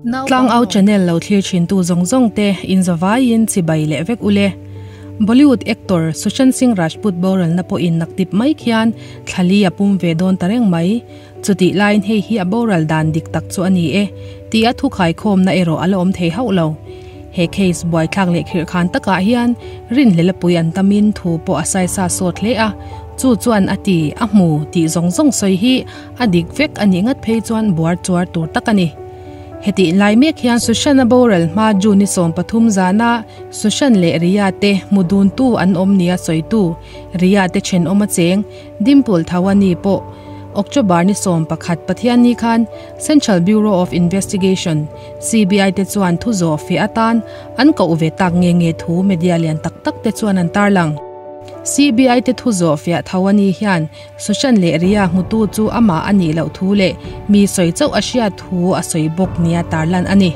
Tlangau channel lo thlir thintu zawng zawng te in zavaiin chibai leh vek ule. Bollywood actor Sushant Singh Rajput boralna pawhin naktip mai khian thlali a pum ve dawn ta reng mai. Chutih laiin hei hi a boral dan dik tak chu a ni e tih a thu khaikhawmna erawh a la awm thei hauh lo. He case buaithlak leh khirhkhan takah hian rinhlel a pui an tamin thu pawh a saisa sawt hle a, chu chuan a ti, a hmu tih zawng zawng sawi hi a dik vek a nih ngat phei chuan buar chuar tur tak a ni. Hetih lai mek hian Sushant-a boral hma June ni 13 zana Sushant leh Riya te hmu duntu an awm nia sawitu Riya te thenawm a cheng Dimple Thawani pawh October ni 11 Pathianni khan Central Bureau of Investigation, CBI, te chuan thu zawh fiah atan an koh ve tak nge nge thu media lian tak tak te chuan an tarlang. CBI te thu zawh fiah Thawani hian Sushant leh Riya hmutu chu amah a nih loh thu leh mi sawi chauh a hriat thu a sawi bawk nia tarlan a ni.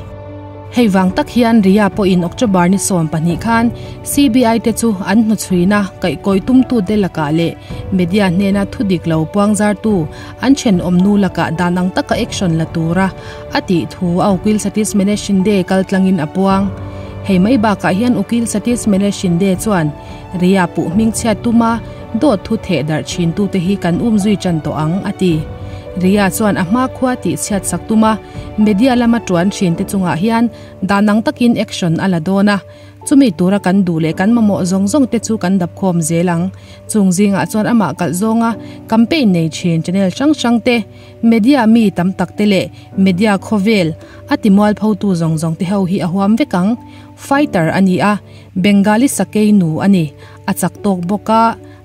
Hei vang tak hian Riya pawhin October ni 12 khan CBI te chu an hnuchhuina kaihkawi tumtute lakah leh media hnena thu dik lo puangzartu an thenawm nu lakah dan ang taka action la tura a tih thu a Ukil Satish Mane Shinde kaltlangin a puang. Hei mai bakah hian Ukil Satish Mane Shinde chuan Riya puh hmingchhiat tuma Dawt thu theh darh thintute hi kan um zui tan tawh ang, a ti. Riya chuan a hmakhua tih chhiat sak tum a, media lama tuan thinte chungah hian dan ang takin action a la dawn a. Chumi tura kan duh leh kan mamawh zawng zawng te chu kan dap khawm zel ang. Chung zingah chuan amah kalh zawnga campaign nei thin channel hrang hrang te, media mi tam tak te leh media khawvel a ti mualphotu zawng zawng te ho hi a huam vek ang. Fighter a ni a, Bengali sakei nu a ni. A chak tawk bawk a,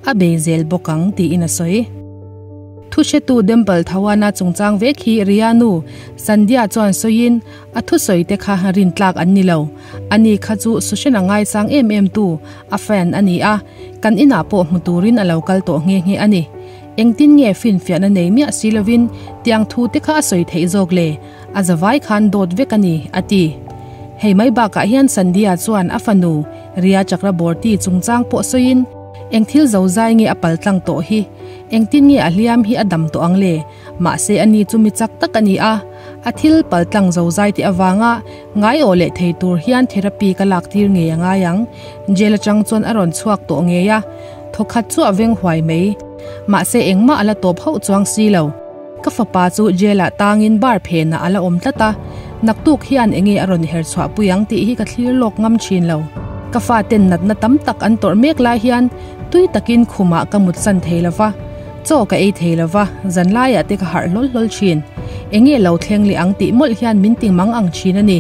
a bei zel bawk ang tiin a sawi. Thuhretu Dimple Thawana chungchang vek hi Riya nu Sandhya chuan sawiin a thusawi te kha rintlak an ni lo. Ani kha chu Sushant a ngaisang em em tu, a fan a ni a, kan inah pawh hmu turin a lo kal tawh nghe nghe a ni. Engtin nge finfiahna nei miah si lovin tiang thu te kha a sawi theih zawk le? A zavai khan dawt vek a ni, a ti. Hei mai bakah hian Sandhya chuan a fanu Riya Chakraborty chungchang pawh sawiin, Eng thil zo zai nge a pal tlang tawh hi? Engtin nge a hliam hi a dam tawh ang le? Mahse ani chu mi chak tak a ni a, a thil pal tlang zo zai tih avanga ngai aw leh thei tur hian therapy ka lak tir ngei a ngai ang. Jail atang chuan a rawn chhuak tawh ngei a, thawkhat chu a veng huai mai. Mahse engmah a la tawp hauh chuang si lo. Ka fapa chu jail ah tangin bar phenah a la awm tlat a, naktuk hian enge a rawn her chhuah pui ang tih hi ka thlir lawk ngam thin lo. Ka fa ten natna tam tak an tawrh mek lai hian tui takin khumah ka mutsan thei lo va, chaw ka ei thei lo va, zanlaiah te ka harh hlawl hlawl thin. Enge lo thleng leh ang tih mawlh hian min ti mang ang thin a ni.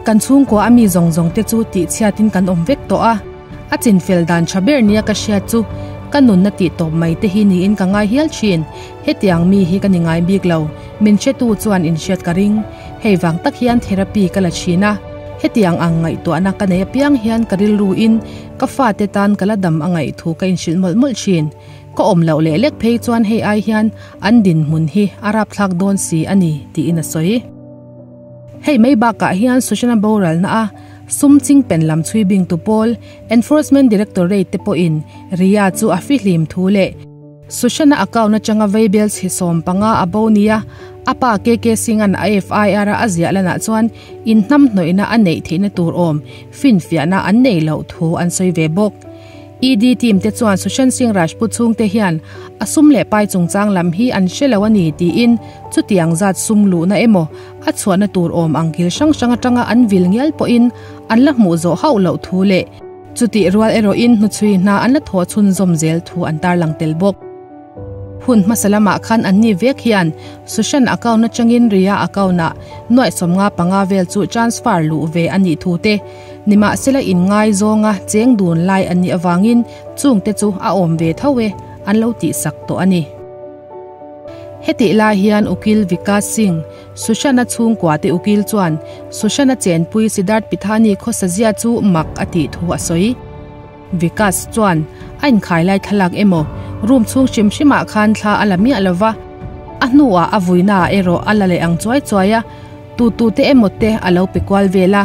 Kan chhungkua a mi zawng zawng te chu tihchhiatin kan awm vek tawh a. A chinfel dan tha ber nia ka hriat chu ka nunna tih tawp mai te hi niin ka ngai hial thin. Hetiang mi hi ka ni ngai bik lo, min hretu chuan in hriat ka ring. Hei vang tak hian therapy ka la thin a, hetiang ang ngaihtuahna ka nei apiang hian ka rilru in ka fate tan ka la dam a ngaih thu ka inhrilh mawlh mawlh thin. Ka awm loh leh lek phei chuan hei ai hian an dinhmun hi a rapthlak dawn si a ni, tiin a sawi. Hei mai bakah hian Sushana boralna a sum ching pen lam chhui bingtu pawl Enforcement Directorate te pawhin Riya chu a fihlim thu leh Sushana account atanga veibel chhe 15 a bo nia a pa KK Singh-a'n a FIR-a a ziah lanah chuan inhnamhnawihna a neih theihna tur awm finfiahna an neih loh thu an sawi ve bawk. ED team te chuan Sushant Singh Rajput chhungte hian a sum leh pai chungchang lam hi an hre lo a ni tiin chutiang zat sum luhna emaw a chhuahna tur awm ang kil hrang hrang atanga an vil ngial pawhin an la hmuh zawh hauh loh thu leh chutih rual erawhin hnuchhui hna an la thawh chhunzawm zel thu an tarlang tel bawk. Hun hmasa lamah khan anni vek hian Sushant account atangin Riya account ah nuaih 55 vel chu transfer luh ve a nih thu te Nimahsela inngaizawng a cheng dun lai an nih avangin chungte chu a awm ve tho e an lo tihsak tawh a ni. Hetih lai hian Ukil Vikas Singh, Sushant-a chhungkuate ukil chuan Sushant-a chenpui Siddharth Pithani khawsazia chu mak a tih thu a sawi. Vikas chuan a inkhai lai thlalak emaw room chhung hrim hrimah khan thla a la miah lo va, a hnuah a vuinaah erawh a la leh ang chuai chuai a, Tu tu te emaw te a lo pe kual vel a,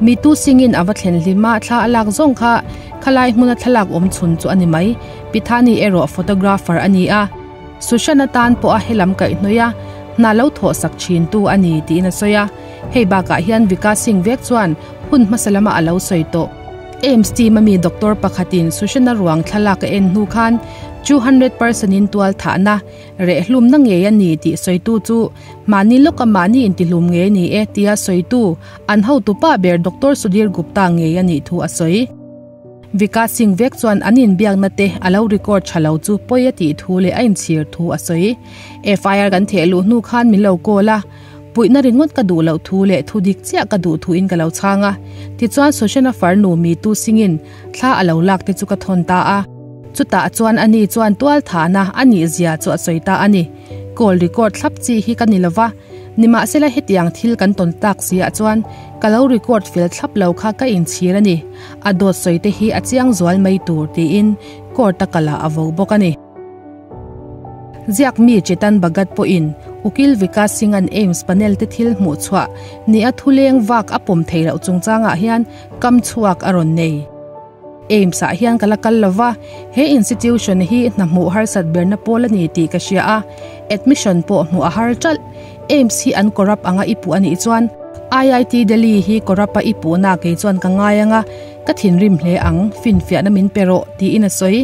mi tu singin a va thlen hlim a, thla a lak zawng kha khalai hmuna thlalak awm chhun chu a ni mai. Pithani erawh photographer a ni a, Sushant-a tan pawh a helam kaihhnawih a, hna lo thawhsak thin tu a ni tiin a sawi a. Hei bakah hian Vikas Singh vek chuan hun hmasa lama a lo sawi tawh. AIIMS team a mi doctor pakhatin Sushant-a ruang thlalak a en hnu khan 200 percent in tual thahna rehhlumna ngei a ni tih sawitu chu mahni lawka mahni intihlum ngei ni e tia sawitu an hotupa ber Doctor Sudhir Gupta ngei a nih thu a sawi. Vikas Singh vek chuan an inbiakna te a lo record tha lo chu pawi a tih thu leh a inchhir thu a sawi. FIR kan theh luh hnu khan min lo call a, puihna ringawt ka duh loh thu leh thu dik chiah ka duh thu in ka lo chhang a. Tichuan Sushant-a farnu Mitu Singh-in thla a lo lak te chu ka thawn ta a. Chutah chuan ani chuan tual thahna a nih zia chu a sawi ta a ni. Call record thlap chi hi ka ni lova, nimahsela hetiang thil kan tawn tak si ah chuan ka lo record fel thlap lo kha ka inchhir a ni. A dawt sawi te hi a chiang zual mai tur tiin court a kal ah a vo bawk a ni. Ziak mi Chetan Bhagat pawhin Ukil Vikas Singh-a'n AIIMS panel te thil hmuh chhuah ni a thuleng vak a pawm thei loh chungchangah hian kam chhuak a rawn nei. AIIMS ah hian ka la kal lo va, he institution hi hna hmuh harsat berna pawl a ni tih ka hria a, admission pawh hmuh a har ṭalh. AIIMS hi an corrupt anga i puh a nih chuan IIT Delhi hi corrupt a i puhna kei chuan ka ngai anga ka thinrim hle ang, finfiahna min pe rawh, tiin a sawi.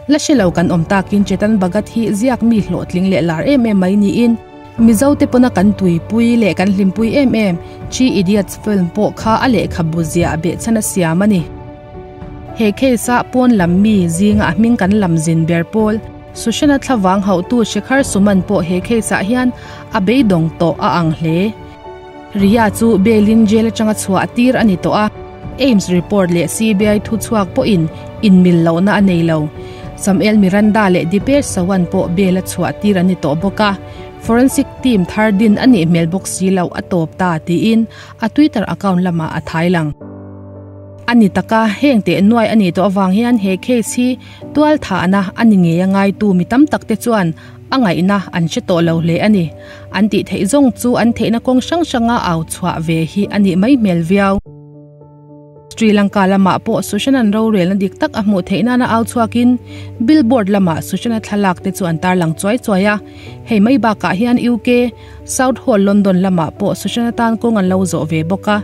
La hre lo kan awm takin Chetan Bhagat hi ziak mi hlawhtling leh lar em em mai niin Mizo te pawna kan tuipui leh kan hlimpui em em Three Idiots film pawh kha a lehkhabu ziah behchhan a siam a ni. He case ah pawn lam mi zinga a hming kan lam zin ber pawl Sushant-a thlavang hauhtu Shekhar Suman pawh he case ah hian a beidawng tawh a ang hle. Riya chu bail in jail atanga chhuah tir a ni tawh a, AIIMS report leh CBI thuchhuak pawhin inmil lohna a nei lo. Samuel Miranda leh Dipesh Sawant pawh bail a chhuah tir an ni tawh bawk a, forensic team thar din a nih hmel bawk si loh a tawp ta tiin a Twitter account lamah a thai lang. A ni taka, heng teh nuai a nih tawh avang hian he case hi tualthahna a ni ngei a ngaitu mi tam tak te chuan A ngaihna an hre tawh lo hle a ni. An tih theih zawng chu an theihna kawng hrang hranga au chhuah ve hi a nih mai hmel viau. Sri Lanka lamah pawh Sushanan rorelna dik tak a hmuh theih nana au chhuakin billboard lamah Sushana thlalak te chu an tarlang chuai chuai a. Hei mai bakah hian UK, South Hall London lamah pawh Sushana tan kawng an lo zawh ve bawk a.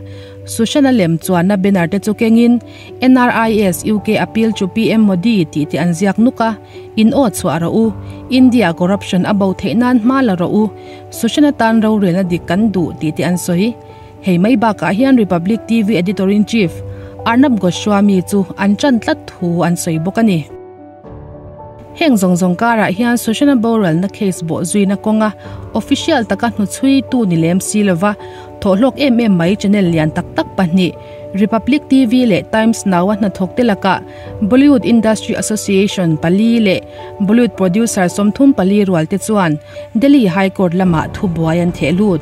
Sushana lem chuanna banner te chu kengin NRIS UK appeal to PM Modi tih te an ziak nuk a. In aw chhuah rawh u, India corruption a bo theih nan hma la rawh u, Sushant atan rorelna dik kan duh tih te an sawi. Hei mai bakah hian Republic TV Editor-in-Chief Arnab Goswami chu an ṭan tlat thu an sawi bawk a ni. Heng zawng zawng karah hian Sushant-a boralna case bawh zuina kawnga official taka hnuchhuitu ni lem si lova thawhhlawk em em mai channel lian tak tak pahnih Republic TV leh Times Now-a hnathawk te lakah Bollywood Industry Association pali leh Bollywood producer 34 rual te chuan Delhi High Court lamah thubuai an theh lut.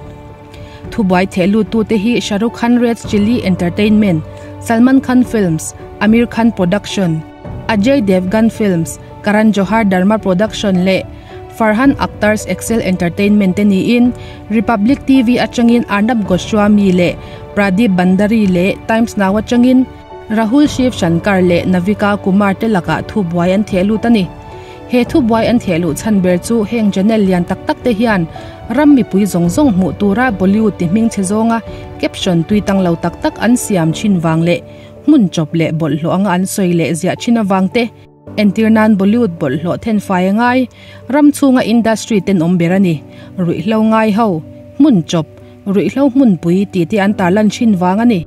Thubuai theh luttute hi Shah Rukh Khan Red Chilli Entertainment, Salman Khan Films, Aamir Khan Production, Ajay Devgan Films, Karan Johar Dharma Production leh Farhan Akhtar's Excel Entertainment te niin Republic TV atangin Arnab Goswami leh Pradeep Bhandari leh Times Now atangin Rahul Shiv Shankar leh Navika Kumar te lakah thubuai an theh lut a ni. He thubuai an theh luh chhan ber chu heng channel lian tak tak te hian ram mipui zawng zawng hmuh tura Bollywood ti hming chhe zawnga caption tui tang lo tak tak an siam thin vang leh hmun chawp leh bawlhhlawh anga an sawi leh ziah thin avang te entir nan Bollywood bawlhhlawh then fai a ngai ram chhunga industry tenawm ber a ni. Ruihhlo ngai ho, hmun chawp, ruihhlo hmunpui tih te an tarlan thin vang a ni.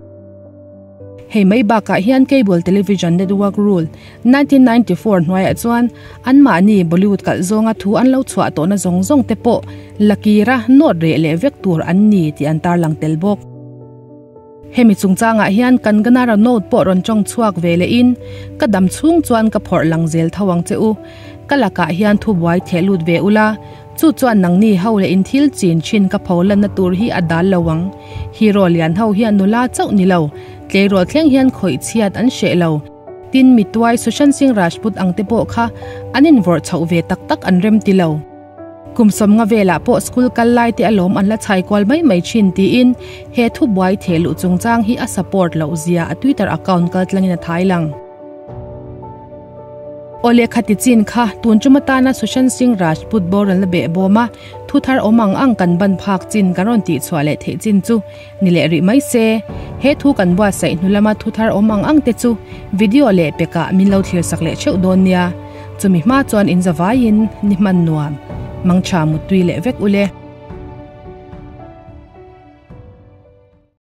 Hei mai bakah hian Cable Television Network Rule, 1994 hnuaiah chuan anmahni Bollywood kalh zawnga thu an lo chhuah tawhna zawng zawng te pawh la kira nawt reh leh vek tur an ni tih an tarlang tel bawk. Hemi chungchangah hian Kangana Ranaut pawh rawn tawng chhuak ve lehin, Ka dam chhung chuan ka phawrh lang zel tho ang che u. Ka lakah hian thubuai theh lut ve ula, Chu chuan nangni ho leh in thil chin thin ka pho lanna tur hi a dal lo ang. Hero lian ho hian nula chauh ni lo, tleirawl thleng hian khawih chhiat an hreh lo. Tin, mituai Sushant Singh Rajput ang te pawh kha an invawrh chhoh ve tak tak an rem ti lo. Kum sawmnga velah pawh school kal lai te alawm an la chhai kual mai mai thin tiin he thubuai theh luh chungchang hi a support loh zia a Twitter account kaltlangin a thai lang. Awle khati chin kha tun tum atana Sushant Singh Rajput boralna behbawm a thu thar awm ang ang kan ban phak chin kan rawn tihchhuah leh theih chin chu ni leh rih mai se. He thu kan buatsaih hnu lama thu thar awm ang ang te chu video leh pekah min lo thlir sak leh theuh dawn nia. Chumi hma chuan in zavaiin ni hman nuam mangtha muttui leh vek ule.